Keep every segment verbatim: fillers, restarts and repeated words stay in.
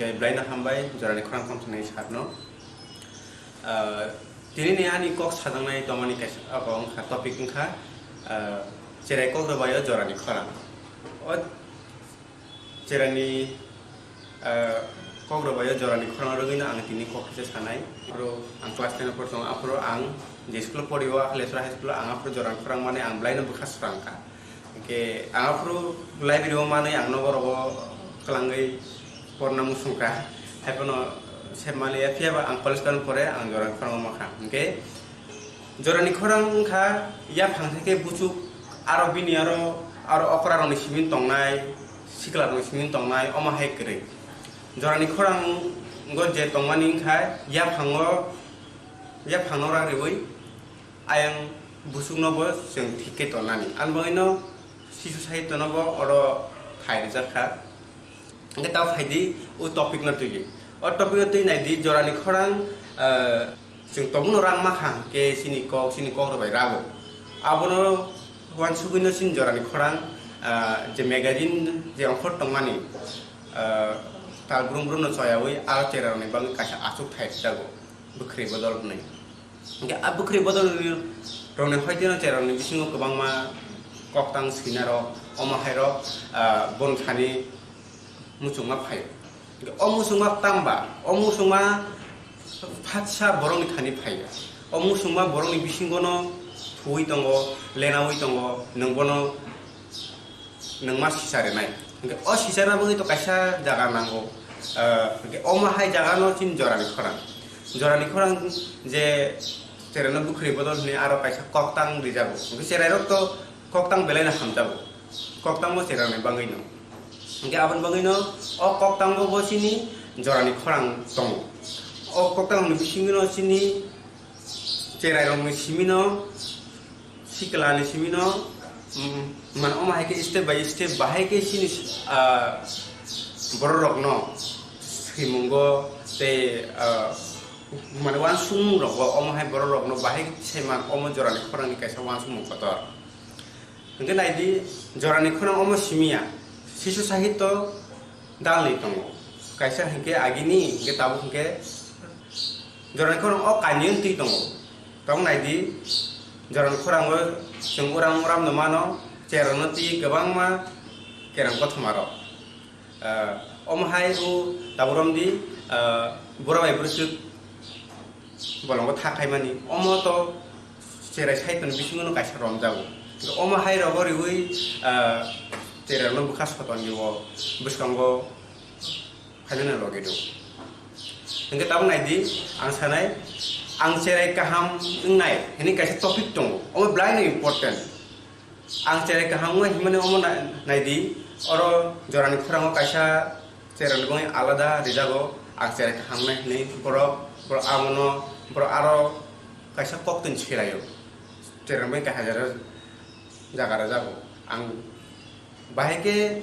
Belai no hambai jorani khorang tongthoknai sir no. Ah, tini ni ani kok sajaknai tomani kaisa abo wngkha, topic wngkha, ah, cherai kok rwbaio jorani khorang. O cherani, ah, kok rwbaio jorani khorang rwgwino ang tini kok kisa sanai. Aphuru ang class ten o por tongo, aphuru ang je school o pori o, Akhaleswra High School o, ang aphuru jorani khorang mani ang belai no bwkha swrang kha. Hingke ang aphuru library o manwi ang nogo rogo kwlangwi porna muchung kha. Haiphano se manliya, phiyaba ang college tong pore ang jorani khorang o mankha. Hingke jorani khorang wngkha yaphang theke buchuk aro bini aro, aro okra rokni simi tongnai, sikla rokni simi tongnai, omo hai kwrwi. Jorani khorang go je tongmani wngkha yaphango, yaphango rak riwi ayang buchukno bo chwng thik khe tongnani. Ani bagwino sisu sahityono bo oro thai rijak kha. Hingke tamo phaidi o topic no twi. O topic no twi naidi jorani khorang, ah, chwng tongmano rang ma kha hingke chini kok, chini kok rok bai rago. Abono uansugwino chini jorani khorang, ah, je magazine je ongkhor tongmani, ah, tal brum brum no choyawi a cherai rokni bagwi kaisa achuk thai rijago bwkhri bodol hwnwi. Hingke a bwkhri bodol rokni hoiteno cherai rokni bisingo kwbangma koktang swinarok, omo hairok, ah, bon thani muchungma phaio. Hingke o muchungma tamba, o muchungma phatsa borokni thani phaiya. O muchungma borokni bisingono thuwi tongo, lenawi tongo, nwng bono nwng ma sisa rinai. Hingke o sisa rina bagwi to kaisa jaga nango. Ah, hingke omo hai jaga no chini jorani khorang. Jorani khorang je cherai no bwkhri bodol hwnwi aro kaisa koktang rijago. Hingke cherai rok to koktang belai no hamjago. Koktang bo cherai rokni bagwi no. Hingke aboni bagwi no o koktang bo bo chini jorani khorang tongo. O koktang ni bisingo no chini cherai rokni simi no, sikla ni simi no, mm, mane omo hai khe step by step bahai khe chini, ah, borok rok no swimungo tei, ah, mane uansukmung rogo omo hai borok rok no bahai khe sai man omo jorani khorang ni kaisa uansukmung kotor. Hingke naidi, jorani khorang omo simiya, sisu sahityo dalni tongo. Kaisa hingke agini, hingke tabuk hingke jorani khorang o kainwi twi tongo. Tong naidi, jorani khorango chwng uram uram no mano, cherokno twi kwbangma kerang kothoma rok. Ah, omo hai o tabuk romdi, ah, bura bai bwswk bolongo tha khaimani. Omo to cherai saiton bisingo no kaisa romjago. Omo hai rogo riwi, ah, cherai rokno bwkha sotongo bwskango phainani logi do. Hingke tabuk naidi, ang sanai, ang cherai kaham wngnai hwnwi kaisa topic tongo. Omo belai no important. Ang cherai kaham wngnai himani omo nai-, naidi, oro jorani khorango kaisa cherai ni bagwi alada rijago, ang cherai kaham wngnai hinwi borok, borok abono, borok aro kaisa koktwni seraio, cherai ni bagwi kaisa jaga, jaga rijago. Ang bahai khe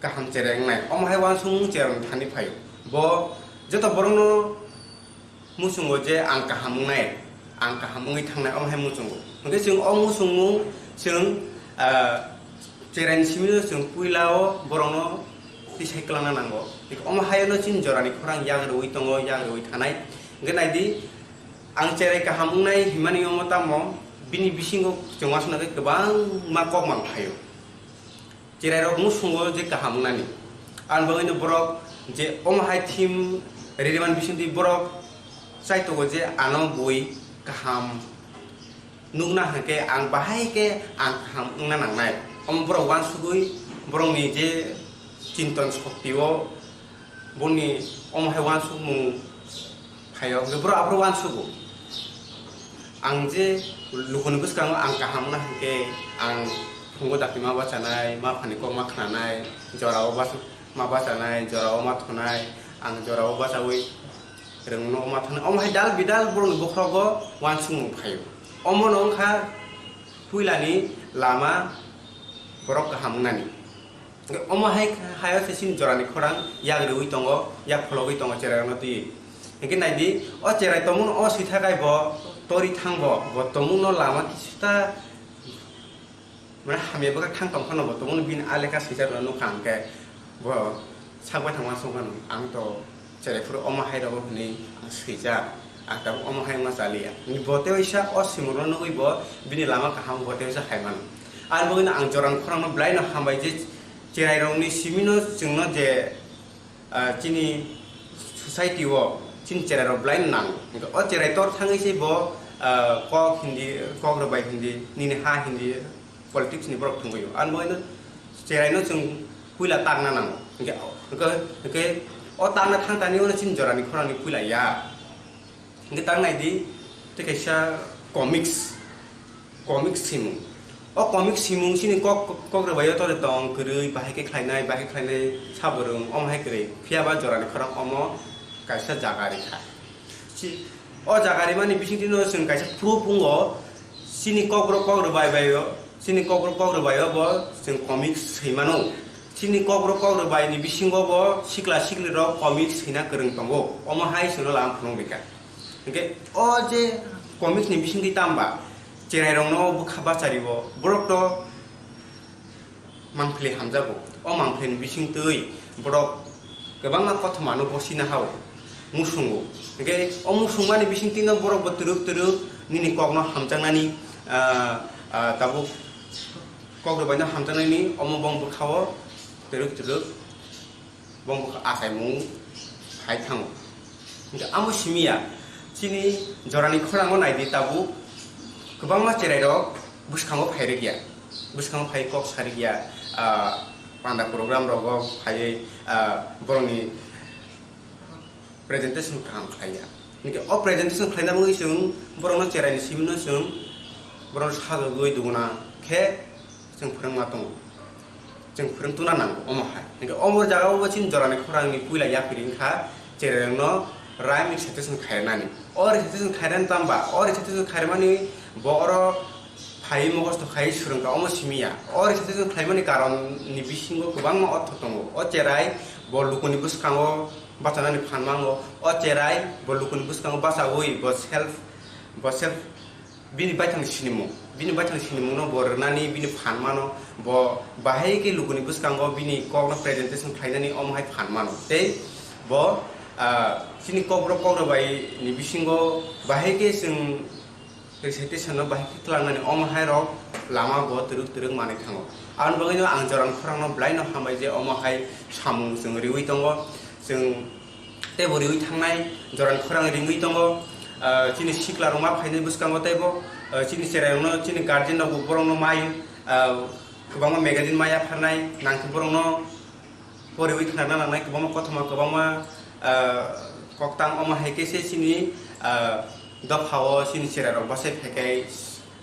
kaham cherai wngnai, omo hai uansukmung cherai ni thani phaio. Bo joto borokno muchungo je ang kaham wngnai, ang kaham wngwi thangnai, omo hai muchungo. Hwnkhe chwng o muchungmung chwng, ah, cheraini simi no chwng puila o borokno tisai kwlangna nango. Omo hai no chini jorani khorang yak rwui tongo, yak rwui thanai. Hwnkhe naidi, ang cherai kaham wngnai himani omo tamo bini bisingo chwng uansukna khe kwbangma kok mang phaio. Cherai rok musungo je kaham wngnani. Ang bagwi no borok je omo hai thim ririman bisingtwi borok chaitogo je ano bui kaham nukna hwnkhe ang bahai khe ang kaham wngna nangnai. Omo borok uansugwi borokni je chinton shokti o boni omo hai uansukmung phaio, hwnkhe borok aphuru uansugo. Ang je lukuni bwskango ang kaham wngna hwnkhe ang phungo dakti ma bachanai, ma phani kok ma khnanai, jorao bas-, ma bachanai, jorao ma thonai, ang jorao bachaui rwngno ma thonai. Omo hai dal bidal borokni bokhorogo uansukmung phaio. Omono wngkha puilani lama borok kaham wngnani. Omo hai, hayo se chini jorani khorang yak riui tongo, yak phologwi tongo cherai rokno twi. Hwnkhe naidi, o cherai tongmano o swi thakai bo tori thang bo, bo tongmano lama kisa ta, mane hamya bwkha thang tong phano bo tongmano bini a lekha swijak rokno nukha hwnkhe bo Sakbai thangma songkha nung, ang to cherai phuru omo hai rogo hwnwi ang swijak, ang tabuk omo hai ma chaliya. Bo tei waisa o simungno nugwi bo bini lama kaham bo tei waisa hai mano. Ar bagwino ang jorani khorangno belai no hambai je cherai rokni simino chwngno je, ah, chini society o chini cherai rok belai no nango. Hwnkhe o cherai tor thangwi se bo, ah, kok hindi, kok rwbai hindi, nini ha hindi, politics ni borok thwngwi o. Ang boino cherai no chwng puila tangna nango. Hwnkhe, hwnkhe, hwnkhe o tangna thang tani uano chini jorani khorangni puila ya. Hwnkhe tang nai di, tei kaisa comics, comics simung. O comics simung chini kok, kok rwbaio tore tong kwrwi, bahai khe khlainai, bahai khe khlainai saburung, omo hai kwrwi. Phiya ba jorani khorang omo kaisa jaga rikha. Chi-, o jaga rimani bisingtwi no chwng kaisa proof wngo, chini kokborok kok rwbai bai o, chini kokborok kok rwbai o bo chwng comics swi mano. Chini kokborok kok rwbai ni bisingo bo sikla sikli rok comics swina kwrwng tongo. Omo hai chwngno lam phunuk rikha. Hwnkhe o je comics ni bisingtwi tamba cherai rokno bwkha bachari o borok to mangpili hamjago. O mangpilini bisingtwi borok kwbangma kothomano bosina hao, musungo. Hwnkhe o musungmani bisingtwino borok bo twrwk twrwk nini kokno hamjaknani, ah, ah, tabuk kok rwbaino hamjaknani omo bong bwkhao twrwk twrwk bong bwkha achaimung hai thango. Hwnkhe amo simi ya, chini jorani khorango naidi tabuk kwbangma cherai rok bwskango phai rwkya, bwskango phai kok sa rwkya, ah, panda program rogo phaiwi, ah, borokni presentation kaham khlaiya. Hwnkhe o presentation khlaina bagwi chwng borokno cheraini simino chwng borokno sajagwi duguna khe chwng phwrwngma tongo. Chwng phwrwng tuna nango omo hai. Hwnkhe omo jaga o bo chini jorani khorangni puila yapri wngkha, cherairokno rhyme recitation khairnani. O recitation khairnani tamba, o recitation khairmani bo oro phaiwi mogosto khai swrwngkha omo simi ya. O recitation khlaimani karonni bisingo kwbangma ortho tongo. O cherai bo lukuni bwskango bachanani phan mango. O cherai bo lukuni bwskango bachaui bo self, bo self Bini baithang sinimung, bini baithang sinimungno bo rwnani bini phan mano, bo bahai khe lukuni bwskango bini kokno presentation khlainani omo hai phan mano. Tei bo, ah, chini kokborok kok rwbai ni bisingo bahai khe chwng recitation no bahai khe twlangnani omo hai rok lama bo twrwk twrwk manwi thango. Aboni bagwino ang jorani khorangno belai no hambai je omo hai samung chwng riwi tongo. Chwng Tei bo riwi thangnai jorani khorang ringwi tongo. Ah, chini sikla rok ma phainai bwskango tei bo, ah, chini cherai rokno, chini guardian rok bo borokno mai, ah, kwbangma magazine ma yapharnai, nangkhe borokno poriwi khna nangnai kwbangma kothoma, kwbangma, ah, koktang. Omo hai khe se chini, ah, dopha o chini cherai rok bwsai phaikai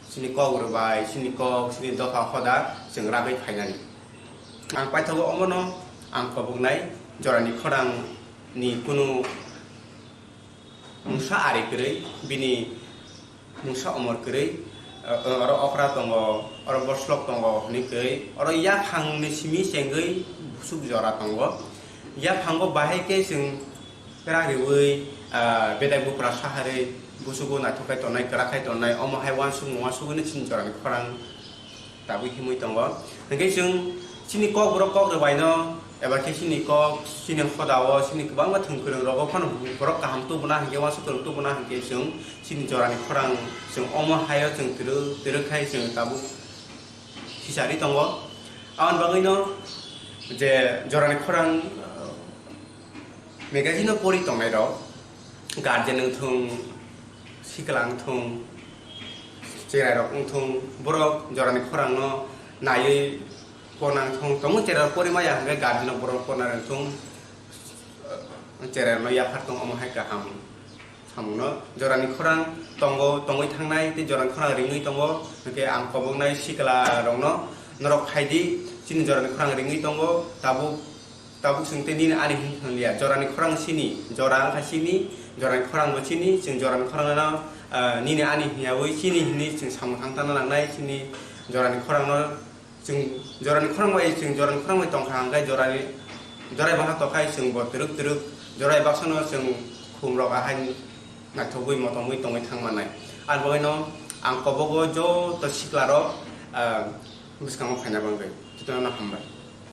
chini kok rwbai, chini kok, chini dopha hoda chwng ragwi phainani. Ang paithago omono ang koboknai jorani khorang ni kunu mungsa ari kwrwi, bini mungsa omor kwrwi, eh, oro okra tongo, oro boslok tongo hwnwi kwrwi, oro yaphangni simi chengwi busuk jora tongo. Yaphango bahai khe chwng kwrak riwi, ah, bedai bupra saharwi busugo naithok khai tongnai, kwrak khai tongnai, omo hai uansukmung uansugwi chini jorani khorang tabuk himwi tongo. Hwnkhe chwng chini kokborok kok rwbaino, eba khe chini kok, chini hodao, chini kwbangma thwngkwrwng rogo phano borok kaham tubuna hwnkhe, uansuk kwrwng tubuna hwnkhe chwng chini jorani khorang chwng omo haio chwng twrwk, twrwk khai chwng tabuk hisari tongo. Aboni bagwino je jorani khorang, uh, magazine-o pori tongnairok, guardian wngthung, sikla wngthung, cherairok wngthung, borok jorani khorangno naiwi porna wngthung. Tongmung cherairok pori maya hwnkhe guardian-o borok porna wngthung, cherairokno yaphar tong omo hai kaham. Samungno jorani khorang tongo, tongwi thangnai tei jorani khorang ringwi tongo, hwnkhe ang koboknai sikla rokno norok phaidi, chini jorani khorang ringwi tongo, tabuk, tabuk chwng tei nini ani hwn liya, jorani khorang chini, jora wngkha chini, jorani khorang bo chini, chwng jorani khorang no, ah, nini ani hwnyawi chini hwnwi chwng samung thang tangna nangnai, chini jorani khorang no. Chwng jorani khorang bai, chwng jorani khorang bai tongkha, hwnkhe jorani, jorai baksa tongkhai chwng bo twrwk twrwk, jorai baksa no chwng khum rok ahai naithogwi motomwi tongwi thang mannai. Ar bagwi no ang kobogo joto sikla rok, ah, bwskango phaina bagwi jotono hambai.